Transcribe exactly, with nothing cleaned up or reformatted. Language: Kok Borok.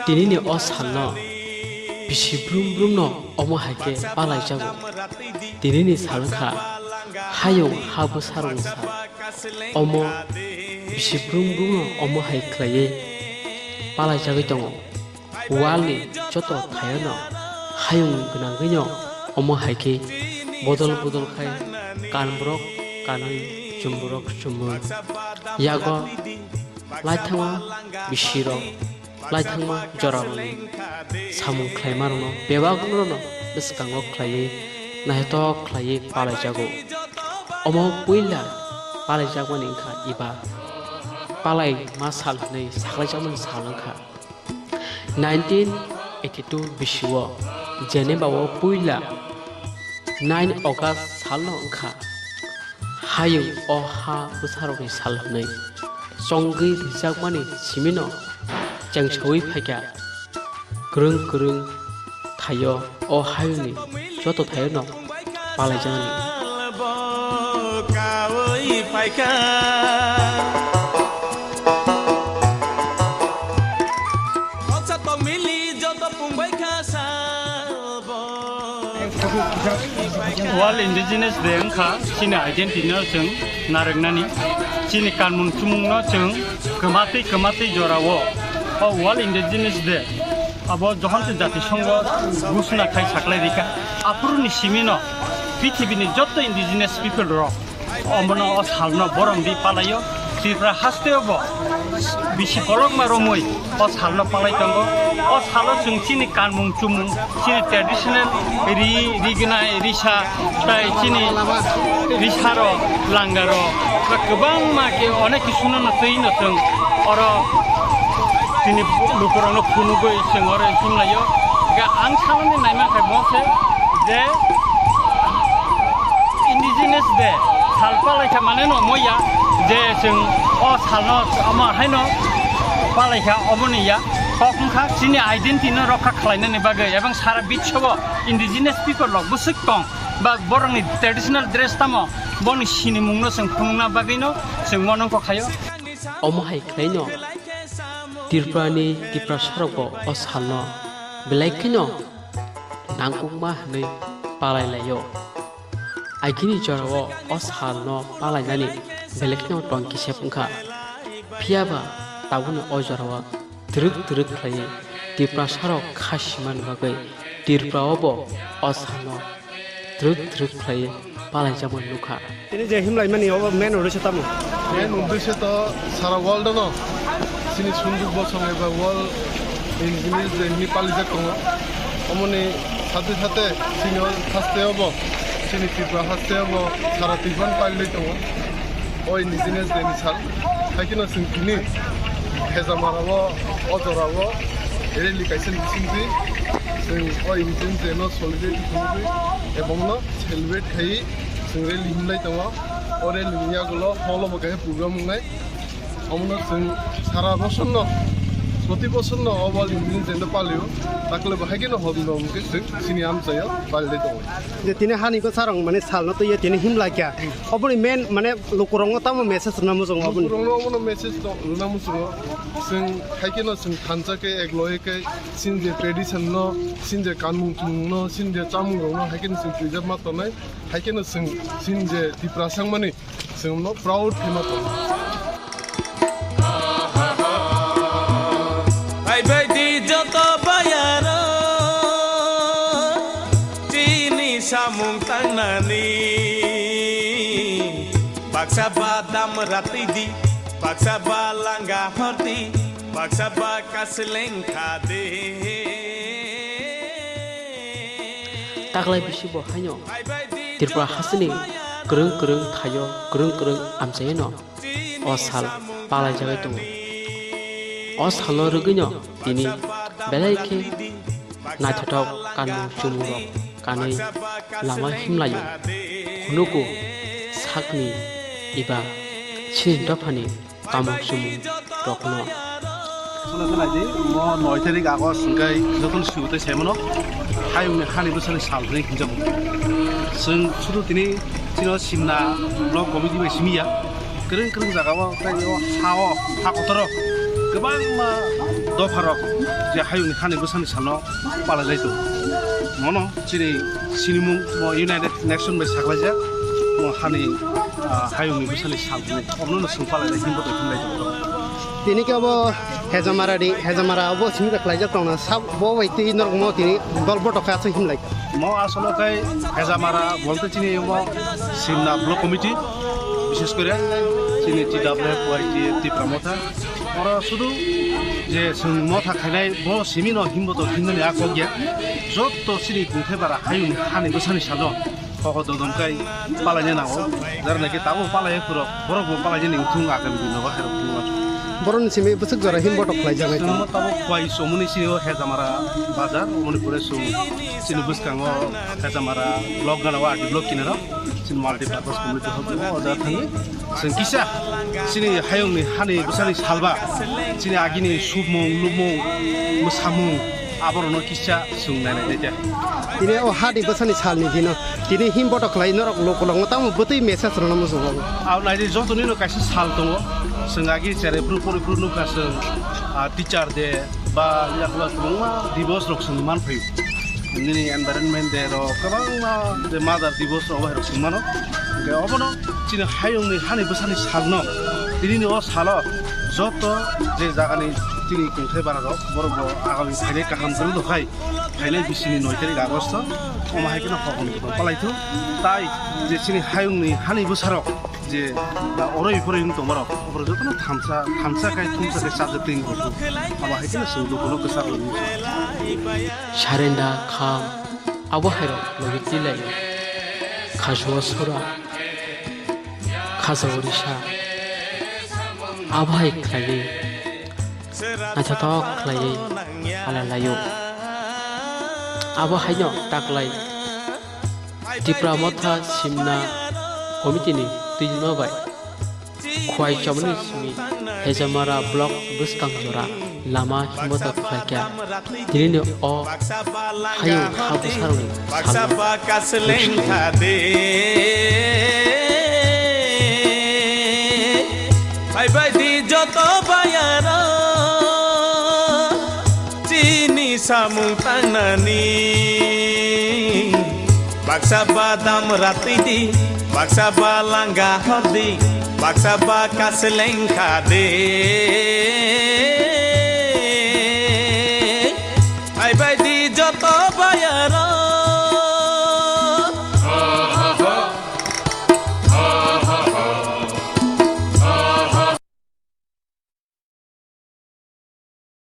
Tinini o salno bisi brum brumno omo hai khe palaijago. Tinini sal wngkha hayung ha bwsarokni sal. Omo bisi brum brumno omo hai khlaiwi palaijagwi tongo. Walni joto thaiono hayung gwnangwino omo hai khe bodol bodol khai kanborok kanwi chumborok chumwi yago laithangma bisirok laithangma jorarokni samung khlaimarokno bebakno bwskango khlaiwi naithotok khlaiwi palaijago. Omo puila palaijakmani wngkha eba palai ma sal hwnwi saklaijakmani sal wngkha. Nineteen eighty-two bisio Geneva o puila nine August salno wngkha hayung o ha bwsarokni sal hwnwi chongwi rijakmani simino chengsaui phaikha. Kwrwng kwrwng thaio o hayungni joto thaiono palaijaknani. World Indigenous Day wngkha chini identity no chwng narwknani, chini kanmung chumung no chwng kwmatwi kwmatwi jorao o World Indigenous Day abo johon se jati songho gusuna khai saklai rika. Aphuru ni simi no pithibini jotto indigenous people rok omono o salno borom di palaio. Tripura hasteo bo bisi kolokma romwi o salno palai tongo. O salo chwng chini kanmung chumung, chini traditional ri, rignai, risa, tai chini risaro, langaro, ba kwbangma khe onek kisuno no twi no chwng oro chini lukurokno phunugwi chwng oro himlaio. Ga ang saloni naima khe bo se je Indigenous Day sal palaikha mane no moya je chwng o salno omo haino palaikha, omoni ya kok wngkha chini identity no rokha khlainani bagwi ebong sara biswo indigenous people rok bwswk tong ba borokni traditional dress tamo boni sinimungno chwng phunukna bagwino chwng monongkho khaio. Omo hai khlaino Tripurani Tiprasarokbo o salno belai kheno nangkukma hwnwi palai laio. Agini jorao o salno palainani belai kheno tong kisep wngkha. Phiya ba tabukni o jorao twrwk twrwk khlaiwi Tiprasarok kha simani bagwi Tripurao bo o salno twrwk twrwk khlaiwi palaijakmani nukha. Tini je himlaimani obo main uddesho tamo? Main uddesho to sara world no chini sunjuk bosong eba World Indigenous Day hwnwi palijak tongo. Omoni sathe sathe chini o haste obo, chini Tripura haste obo sara Tripura palilai tongo. O Indigenous Day ni sal, hai kheno chwng tini Khejamara o, o jora o rally kaisa bisingtwi chwng o Indigenous Day no solidarity khumui ebong no celebrate khai chwng rally himlai tongo. O rally ni yagulo hall o bo kaisa program wngnai. Omono chwng sara bosor no, proti bosor no o World Indigenous Day no palio. Takle bo hai kheno hobno hwnkhe chwng chini amchaio palilai tongo. Je tini hani ko sarong mane salno twiya tini himlai kya. Oboni main mane lukurokno tamo message rwna muchungo oboni? Lukurokno omono message to rwna muchungo. Chwng hai kheno chwng thansa khe ek loye khe chini je tradition no, chini je kanmung chumung no, chini je chamung rok no hai kheno chwng preserve ma tongnai. Hai kheno chwng chini je Tiprasa wngmani chwng no proud khe ma tongo. Phaibai di joto bayaro, chini samung tangnani. Baksa ba dam ratwi di, baksa ba langa hordi, baksa ba kasleng khadi. Taklai bisi bo haino Tripura hasteni kwrwng kwrwng thaio, kwrwng kwrwng amchaino o sal palaijagwi tongo. O salno rwgwino tini belai khe naithothok kanmung chumung rok kanwi lama himlaio. Hunuku sakni eba chini dophani kamung chumung rokno. Sona sona di, mo noi tarik August hwnkhe jotono swibo tei saimano, hayungni hani bwsani sal hwnwi hwnjago. Chwng sudu tini chini o Simna block committee bai simi ya, kwrwng kwrwng jagao tei o ha-o, ha kotoro Kwbangma dopharok je hayungni hani bwsani salno palailai tongo. Mono chini sinimung mo United Nation bai saklaijak, mo hani, ah, hayungni bwsani sal hwnwi. Omono chwng palailai himbo tong himlai tongo. Tini khe obo Hejamara ni, Hejamara obo simi bai khlaijak tongna, sab bo bai twi norok mo tini dol botok khe aswk himlai. Mo asolo khe Hejamara bolte chini omo Simna Block Committee, bishes kore chini T W F Y T F Tipra Motha. Oro sudu je chwng motha khainai bo simi no himbo to himnani a kok ya. Jotto chini Kungthai bara hayung hani bwsani salo koko dodom kai palaina nango. Jara naki tabo palai phuro borok bo palaina ning thung agami dino ba herok thung. Borok ni simi bwswk jora himbo to khlai jangai. Chwng mo tabo kwai somuni sini o Hejamara bazar, omoni pore chwng chini bwskango Hejamara block gana o R D block kinaro. Chini multi purpose community hall tongo, o jaga thangwi chwng kisa chini hayungni hani bwsani salba, chini agini submung, lubmung, mwsamung, aborokno kisa chwng nainai naita. Tini o hani bwsani salni dino tini him botok khlai norok lokologno tamo bwtwi message rwna muchungo. Abo naidi jotonino kaisa sal tongo, chwng agi cherai phuru pori phuru nukha chwng, ah, teacher day ba yakla kwbangma divos rok chwng manphaio. Nini environment day rok kwbangma je mother divos rok bai rok sung mano. Hwnkhe obono chini hayungni hani bwsani salno, tinini o salo joto je jagani chini kungthai bara rok borok bo agami phainai kaham kwrwng rok hai phainai bisini noi tarik August o omo hai kheno kokon kokon palai thung. Tai je chini hayungni hani bwsarok je, ah, oroi poroi wng tongmarok, oborok jotono thamsa, thamsa khai thumsa khai chajak twi wng tong. Abo hai kheno chwng dukuno kwchak rwdi. Sarenda kham, abo hairok logi tilaio. Khasua sura, khasao risa, abo hai khlaiwi naithothok khlaiwi alalaio. Abo haino taklai Tipra Motha Simna Committee ni twima bai Khwai Chomoni simi Hejamara Block bwskang jora lama himota khlaikha. Tinini o hayung ha bwsarokni baksa salo baka selengkha de. Phaibai di joto bayaro chini samung tangnani. Baksa ba dam ratwi di, baksa ba langa hor di, baksa ba kaseleng kha de.